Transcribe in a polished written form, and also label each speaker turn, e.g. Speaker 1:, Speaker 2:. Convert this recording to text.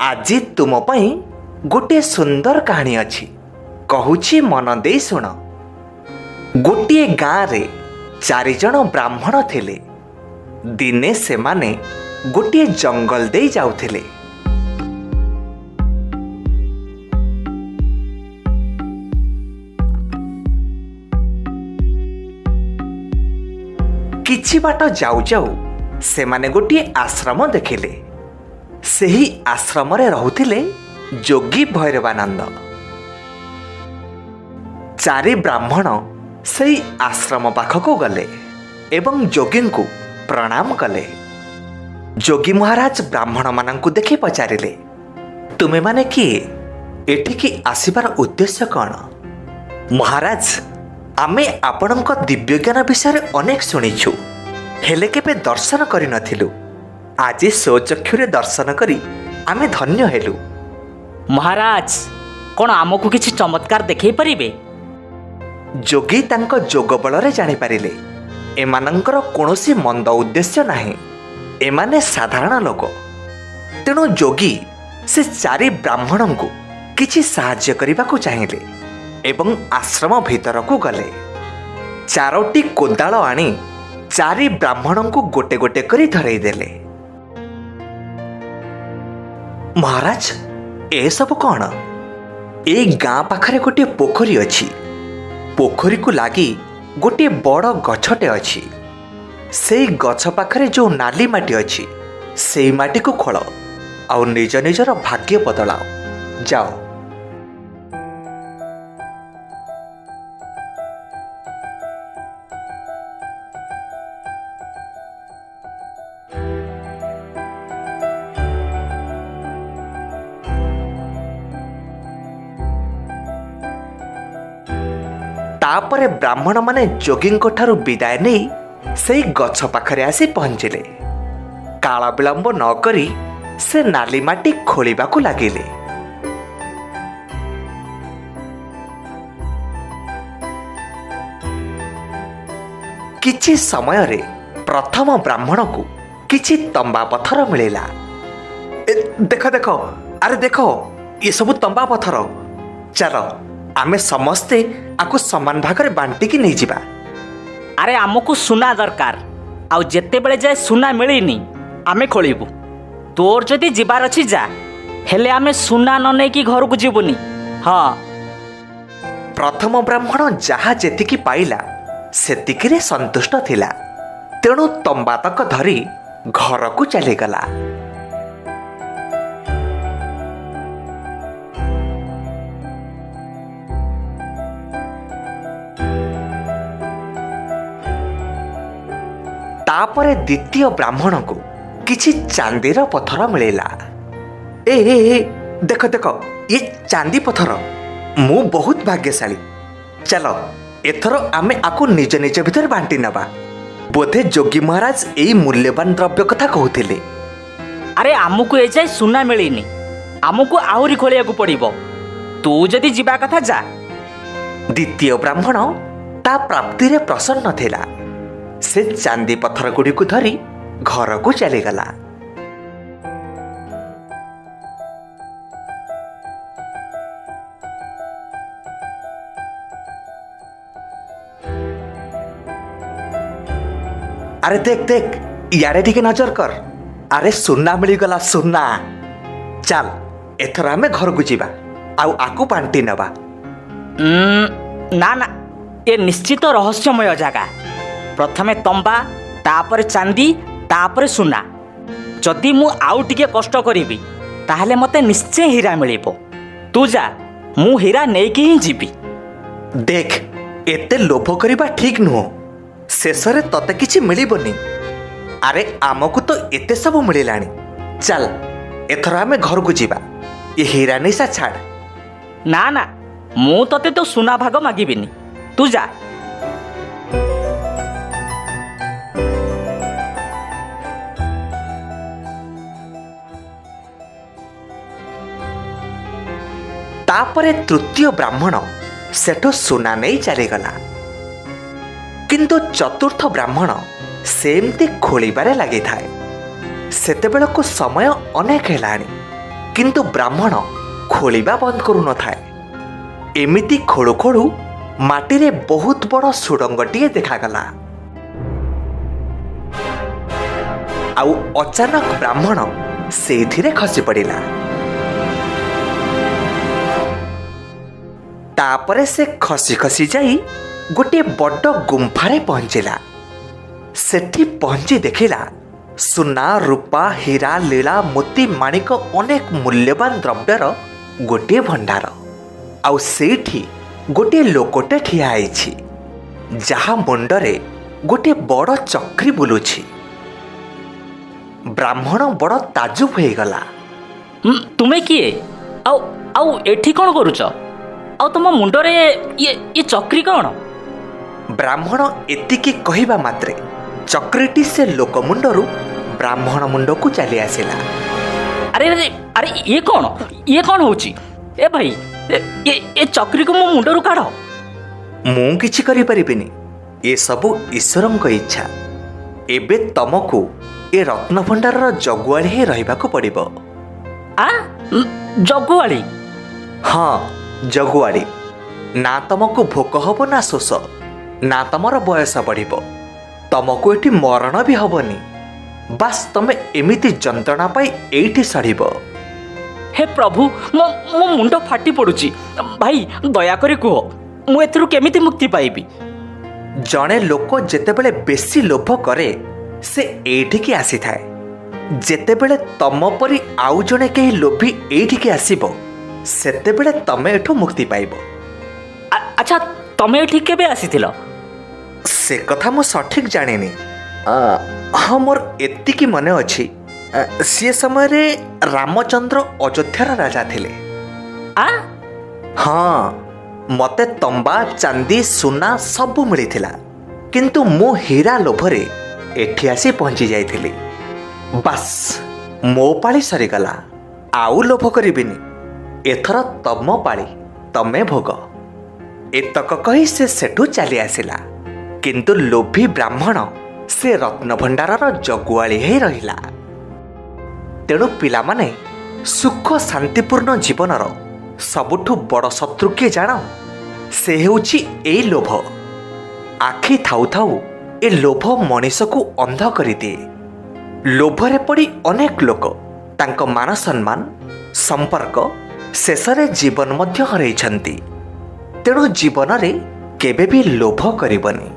Speaker 1: ଆଜି ତୁମ ପାଇଁ ଗୋଟିଏ ସୁନ୍ଦର କାହାଣୀ ଅଛି, କହୁଛି, ମନ ଦେଇ ଶୁଣ। ଗୋଟିଏ ଗାଁରେ ଚାରିଜଣ ବ୍ରାହ୍ମଣ ଥିଲେ। ଦିନେ ସେମାନେ ଗୋଟିଏ ଜଙ୍ଗଲ ଦେଇ ଯାଉଥିଲେ। କିଛି ବାଟ ଯାଉ ଯାଉ ସେମାନେ ଗୋଟିଏ ଆଶ୍ରମ ଦେଖିଲେ। ସେହି ଆଶ୍ରମରେ ରହୁଥିଲେ ଯୋଗୀ ଭୈରବାନନ୍ଦ। ଚାରି ବ୍ରାହ୍ମଣ ସେଇ ଆଶ୍ରମ ପାଖକୁ ଗଲେ ଏବଂ ଯୋଗୀଙ୍କୁ ପ୍ରଣାମ କଲେ। ଯୋଗୀ ମହାରାଜ ବ୍ରାହ୍ମଣମାନଙ୍କୁ ଦେଖି ପଚାରିଲେ, ତୁମେମାନେ କିଏ? ଏଠିକି ଆସିବାର ଉଦ୍ଦେଶ୍ୟ କ'ଣ? ମହାରାଜ, ଆମେ ଆପଣଙ୍କ ଦିବ୍ୟଜ୍ଞାନ ବିଷୟରେ ଅନେକ ଶୁଣିଛୁ, ହେଲେ କେବେ ଦର୍ଶନ କରିନଥିଲୁ। ଆଜି ସ୍ୱଚକ୍ଷୁରେ ଦର୍ଶନ କରି ଆମେ ଧନ୍ୟ ହେଲୁ।
Speaker 2: ମହାରାଜ, କ'ଣ ଆମକୁ କିଛି ଚମତ୍କାର ଦେଖାଇ ପାରିବେ?
Speaker 1: ଯୋଗୀ ତାଙ୍କ ଯୋଗ ବଳରେ ଜାଣିପାରିଲେ ଏମାନଙ୍କର କୌଣସି ମନ୍ଦ ଉଦ୍ଦେଶ୍ୟ ନାହିଁ, ଏମାନେ ସାଧାରଣ ଲୋକ। ତେଣୁ ଯୋଗୀ ସେ ଚାରି ବ୍ରାହ୍ମଣଙ୍କୁ କିଛି ସାହାଯ୍ୟ କରିବାକୁ ଚାହିଁଲେ ଏବଂ ଆଶ୍ରମ ଭିତରକୁ ଗଲେ। ଚାରୋଟି କୋଦାଳ ଆଣି ଚାରି ବ୍ରାହ୍ମଣଙ୍କୁ ଗୋଟେ ଗୋଟେ କରି ଧରେଇ ଦେଲେ। ମହାରାଜ, ଏସବୁ କ'ଣ? ଏଇ ଗାଁ ପାଖରେ ଗୋଟିଏ ପୋଖରୀ ଅଛି। ପୋଖରୀକୁ ଲାଗି ଗୋଟିଏ ବଡ଼ ଗଛଟେ ଅଛି। ସେଇ ଗଛ ପାଖରେ ଯେଉଁ ନାଲି ମାଟି ଅଛି, ସେଇ ମାଟିକୁ ଖୋଳ ଆଉ ନିଜ ନିଜର ଭାଗ୍ୟ ବଦଳାଅ, ଯାଅ। ତାପରେ ବ୍ରାହ୍ମଣମାନେ ଯୋଗୀଙ୍କ ଠାରୁ ବିଦାୟ ନେଇ ସେଇ ଗଛ ପାଖରେ ଆସି ପହଞ୍ଚିଲେ। କାଳ ବିଳମ୍ବ ନ କରି ସେ ନାଲି ମାଟି ଖୋଳିବାକୁ ଲାଗିଲେ। କିଛି ସମୟରେ ପ୍ରଥମ ବ୍ରାହ୍ମଣକୁ କିଛି ତମ୍ବା ପଥର ମିଳିଲା। ଏ, ଦେଖ ଦେଖ, ଆରେ ଦେଖ, ଏସବୁ ତମ୍ବା ପଥର। ଚାଲ, ଆମେ ସମସ୍ତେ ଆକୁ ସମାନ ଭାଗରେ ବାଣ୍ଟିକି ନେଇଯିବା।
Speaker 2: ଆରେ, ଆମକୁ ସୁନା ଦରକାର, ଆଉ ଯେତେବେଳେ ଯାଏ ସୁନା ମିଳିନି ଆମେ ଖୋଳିବୁ। ତୋର ଯଦି ଯିବାର ଅଛି ଯା, ହେଲେ ଆମେ ସୁନା ନ ନେଇକି ଘରକୁ ଯିବୁନି। ହଁ।
Speaker 1: ପ୍ରଥମ ବ୍ରାହ୍ମଣ ଯାହା ଯେତିକି ପାଇଲା ସେତିକିରେ ସନ୍ତୁଷ୍ଟ ଥିଲା। ତେଣୁ ତମ୍ବାତକ ଧରି ଘରକୁ ଚାଲିଗଲା। ତାପରେ ଦ୍ୱିତୀୟ ବ୍ରାହ୍ମଣକୁ କିଛି ଚାନ୍ଦିର ପଥର ମିଳିଲା। ଏ ଏ ଏ, ଦେଖ ଦେଖ, ଇଏ ଚାନ୍ଦି ପଥର। ମୁଁ ବହୁତ ଭାଗ୍ୟଶାଳୀ। ଚାଲ, ଏଥର ଆମେ ଆକୁ ନିଜ ନିଜ ଭିତରେ ବାଣ୍ଟି ନେବା। ବୋଧେ ଯୋଗୀ ମହାରାଜ ଏଇ ମୂଲ୍ୟବାନ ଦ୍ରବ୍ୟ କଥା କହୁଥିଲେ।
Speaker 2: ଆରେ, ଆମକୁ ଏଯାଏ ସୁନା ମିଳିନି, ଆମକୁ ଆହୁରି ଖୋଳିବାକୁ ପଡ଼ିବ। ତୁ ଯଦି ଯିବା କଥା ଯା।
Speaker 1: ଦ୍ୱିତୀୟ ବ୍ରାହ୍ମଣ ତା ପ୍ରାପ୍ତିରେ ପ୍ରସନ୍ନ ଥିଲା। ସେ ଚାନ୍ଦି ପଥର ଗୁଡ଼ିକୁ ଧରି ଘରକୁ ଚାଲିଗଲା। ଆରେ ଦେଖ ଦେଖ, ଇଆଡ଼େ ଟିକେ ନଜର କର। ଆରେ, ସୁନା ମିଳିଗଲା, ସୁନା। ଚାଲ, ଏଥର ଆମେ ଘରକୁ ଯିବା ଆଉ ଆକୁ ବାଣ୍ଟି ନେବା।
Speaker 2: ନା ନା, ଏ ନିଶ୍ଚିତ ରହସ୍ୟମୟ ଜାଗା। ପ୍ରଥମେ ତମ୍ବା, ତାପରେ ଚାନ୍ଦି, ତାପରେ ସୁନା। ଯଦି ମୁଁ ଆଉ ଟିକେ କଷ୍ଟ କରିବି ତାହେଲେ ମୋତେ ନିଶ୍ଚୟ ହୀରା ମିଳିବ। ତୁ ଯା, ମୁଁ ହୀରା ନେଇକି ହିଁ ଯିବି।
Speaker 1: ଦେଖ, ଏତେ ଲୋଭ କରିବା ଠିକ୍ ନୁହଁ। ଶେଷରେ ତତେ କିଛି ମିଳିବନି। ଆରେ, ଆମକୁ ତ ଏତେ ସବୁ ମିଳିଲାଣି। ଚାଲ, ଏଥର ଆମେ ଘରକୁ ଯିବା, ଏ ହୀରା ନିଶା ଛାଡ଼।
Speaker 2: ନା ନା, ମୁଁ ତତେ ତୋ ସୁନା ଭାଗ ମାଗିବିନି, ତୁ ଯା।
Speaker 1: ତାପରେ ତୃତୀୟ ବ୍ରାହ୍ମଣ ସେଠୁ ସୁନା ନେଇ ଚାଲିଗଲା। କିନ୍ତୁ ଚତୁର୍ଥ ବ୍ରାହ୍ମଣ ସେମିତି ଖୋଳିବାରେ ଲାଗିଥାଏ। ସେତେବେଳକୁ ସମୟ ଅନେକ ହେଲାଣି। କିନ୍ତୁ ବ୍ରାହ୍ମଣ ଖୋଳିବା ବନ୍ଦ କରୁନଥାଏ। ଏମିତି ଖୋଳୁ ଖୋଳୁ ମାଟିରେ ବହୁତ ବଡ଼ ସୁଡ଼ଙ୍ଗଟିଏ ଦେଖାଗଲା। ଆଉ ଅଚାନକ ବ୍ରାହ୍ମଣ ସେଇଥିରେ ଖସି ପଡ଼ିଲା। ତାପରେ ସେ ଖସି ଖସି ଯାଇ ଗୋଟିଏ ବଡ଼ ଗୁମ୍ଫାରେ ପହଞ୍ଚିଲା। ସେଠି ପହଞ୍ଚି ଦେଖିଲା ସୁନା, ରୂପା, ହୀରା, ଲୀଳା, ମୋତି, ମାଣିକ, ଅନେକ ମୂଲ୍ୟବାନ ଦ୍ରବ୍ୟର ଗୋଟିଏ ଭଣ୍ଡାର। ଆଉ ସେଇଠି ଗୋଟିଏ ଲୋକଟେ ଠିଆ ହେଇଛି, ଯାହା ମୁଣ୍ଡରେ ଗୋଟିଏ ବଡ଼ ଚକ୍ରି ବୁଲୁଛି। ବ୍ରାହ୍ମଣ ବଡ଼ ତାଜୁବ ହେଇଗଲା।
Speaker 2: ତୁମେ କିଏ? ଆଉ ଆଉ ଏଠି କ'ଣ କରୁଛ? ଆଉ ତୁମ ମୁଣ୍ଡରେ ଇଏ ଚକ୍ରି କ'ଣ?
Speaker 1: ବ୍ରାହ୍ମଣ ଏତିକି କହିବା ମାତ୍ରେ ଚକ୍ରିଟି ସେ ଲୋକ ମୁଣ୍ଡରୁ ବ୍ରାହ୍ମଣ ମୁଣ୍ଡକୁ ଚାଲି ଆସିଲା।
Speaker 2: ଆରେ ଆରେ ଆରେ, ଇଏ କ'ଣ? ଇଏ କ'ଣ ହେଉଛି? ଏ ଭାଇ, ଏ ଚକ୍ରିକୁ ମୋ ମୁଣ୍ଡରୁ କାଢ଼।
Speaker 1: ମୁଁ କିଛି କରିପାରିବିନି, ଏସବୁ ଈଶ୍ୱରଙ୍କ ଇଚ୍ଛା। ଏବେ ତମକୁ ଏ ରତ୍ନଭଣ୍ଡାରର ଜଗୁଆଳି ହିଁ ରହିବାକୁ ପଡ଼ିବ।
Speaker 2: ଆ, ଜଗୁଆଳି?
Speaker 1: ହଁ, ଜଗୁଆଳି। ନା ତମକୁ ଭୋକ ହବ ନା ଶୋଷ, ନା ତମର ବୟସ ବଢ଼ିବ, ତମକୁ ଏଠି ମରଣ ବି ହବନି। ବାସ୍, ତମେ ଏମିତି ଯନ୍ତ୍ରଣା ପାଇ ଏଇଠି ସଢ଼ିବ।
Speaker 2: ହେ ପ୍ରଭୁ, ମୋ ମୋ ମୁଣ୍ଡ ଫାଟି ପଡ଼ୁଛି। ଭାଇ, ଦୟାକରି କୁହ, ମୁଁ ଏଥିରୁ କେମିତି ମୁକ୍ତି ପାଇବି?
Speaker 1: ଜଣେ ଲୋକ ଯେତେବେଳେ ବେଶୀ ଲୋଭ କରେ, ସେ ଏଇଠିକି ଆସିଥାଏ। ଯେତେବେଳେ ତମ ପରି ଆଉ ଜଣେ କେହି ଲୋଭୀ ଏଇଠିକି ଆସିବ, ସେତେବେଳେ ତମେ ଏଠୁ ମୁକ୍ତି ପାଇବ।
Speaker 2: ଆଚ୍ଛା, ତମେ ଏଠି କେବେ ଆସିଥିଲ?
Speaker 1: ସେ କଥା ମୁଁ ସଠିକ୍ ଜାଣିନି। ହଁ, ମୋର ଏତିକି ମନେ ଅଛି, ସେ ସମୟରେ ରାମଚନ୍ଦ୍ର ଅଯୋଧ୍ୟାର ରାଜା ଥିଲେ।
Speaker 2: ଆ?
Speaker 1: ହଁ, ମୋତେ ତମ୍ବା, ଚାନ୍ଦି, ସୁନା ସବୁ ମିଳିଥିଲା, କିନ୍ତୁ ମୁଁ ହୀରା ଲୋଭରେ ଏଠି ଆସି ପହଞ୍ଚି ଯାଇଥିଲି। ବାସ୍, ମୋ ପାଳି ସରିଗଲା, ଆଉ ଲୋଭ କରିବିନି। ଏଥର ତମ ପାଳି, ତମେ ଭୋଗ। ଏତକ କହି ସେ ସେଠୁ ଚାଲି ଆସିଲା। କିନ୍ତୁ ଲୋଭୀ ବ୍ରାହ୍ମଣ ସେ ରତ୍ନଭଣ୍ଡାରର ଜଗୁଆଳି ହେଇ ରହିଲା। ତେଣୁ ପିଲାମାନେ, ସୁଖ ଶାନ୍ତିପୂର୍ଣ୍ଣ ଜୀବନର ସବୁଠୁ ବଡ଼ ଶତ୍ରୁ କିଏ ଜାଣ? ସେ ହେଉଛି ଏଇ ଲୋଭ। ଆଖି ଥାଉ ଥାଉ ଏ ଲୋଭ ମଣିଷକୁ ଅନ୍ଧ କରିଦିଏ। ଲୋଭରେ ପଡ଼ି ଅନେକ ଲୋକ ତାଙ୍କ ମାନ ସମ୍ମାନ, ସମ୍ପର୍କ, ଶେଷରେ ଜୀବନ ମଧ୍ୟ ହରାଇଛନ୍ତି। ତେଣୁ ଜୀବନରେ କେବେ ବି ଲୋଭ କରିବନି।